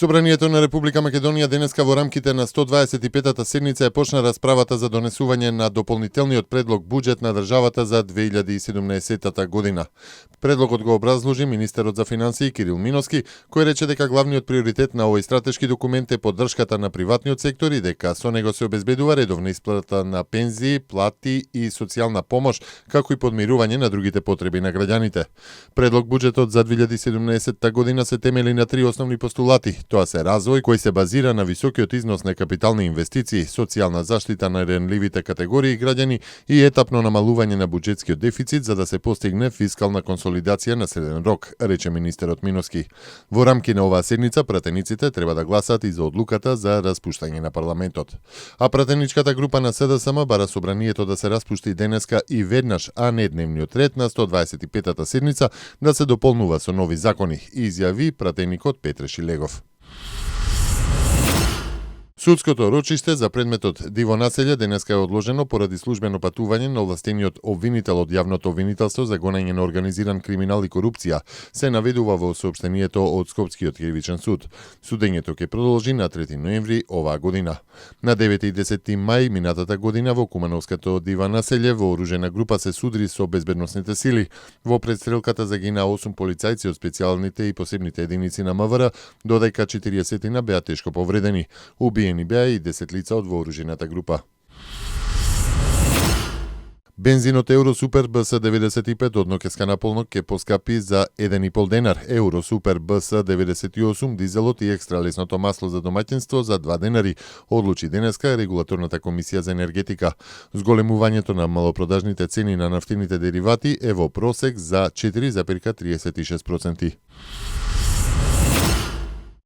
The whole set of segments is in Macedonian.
Собранието на Република Македонија денеска во рамките на 125-та седница почна расправата за донесување на дополнителниот предлог буџет на државата за 2017 година. Предлогот го образложи министерот за финансии Кирил Миноски, кој рече дека главниот приоритет на овој стратешки документ е поддршката на приватниот сектор и дека со него се обезбедува редовна исплата на пензии, плати и социјална помош, како и подмирување на другите потреби на граѓаните. Предлог буџетот за 2017 година се темели на три основни постулати. Тоа се развој кој се базира на високиот износ на капитални инвестиции, социјална заштита на ренливите категории граѓани и етапно намалување на буџетскиот дефицит за да се постигне фискална консолидација на среден рок, рече министерот Миноски. Во рамки на оваа седница пратениците треба да гласат и за одлуката за распуштање на парламентот. А пратеничката група на СДСМ бара собранието да се распушти денеска и веднаш, а не дневниот ред на 125-та седница да се дополнува со нови закони, изјави пратеникот Петре Шилегов. Судското рочиште за предметот диво населје денеска е одложено поради службено патување на овластениот обвинител од јавното обвинителство за гонење на организиран криминал и корупција, се наведува во соопштението од Скопскиот кривичен суд. Судењето ќе продолжи на 3 ноември оваа година. На 9 и 10 мај минатата година во Кумановското диво населје вооружена група се судри со безбедносните сили. Во престрелката загина 8 полицајци од специјалните и посебните единици на МВР, додека 40 беа тешко повредени. Убиени беа и 10 лица од вооружената група. Бензинот Евросупер БС 95 од ноќеска наполно ќе поскапи за 1,5 денар, Евросупер БС 98 дизелот и екстра лесното масло за домаќинство за 2 денари, одлучи денеска Регулаторната комисија за енергетика. Зголемувањето на малопродажните цени на нафтините деривати е во просек за 4,36%.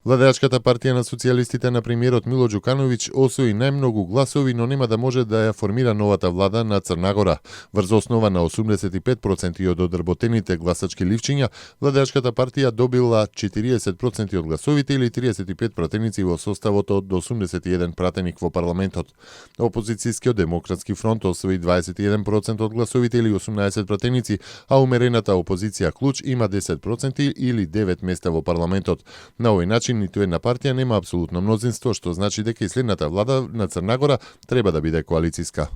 Владеачката партија на социјалистите на премиерот Мило Џукановиќ освои најмногу гласови, но нема да може да ја формира новата влада на Црна Гора. Врз основа на 85% од одработените гласачки ливчиња, владеачката партија добила 40% од гласовите или 35 пратеници во составот од 81 пратеник во парламентот. Опозицијскиот Демократски фронт освои 21% од гласовите или 18 пратеници, а умерената опозиција Клуч има 10% или 9 места во парламентот. На овој начин ниту една партија нема апсолутно мнозинство, што значи дека и следната влада на Црна Гора треба да биде коалициска.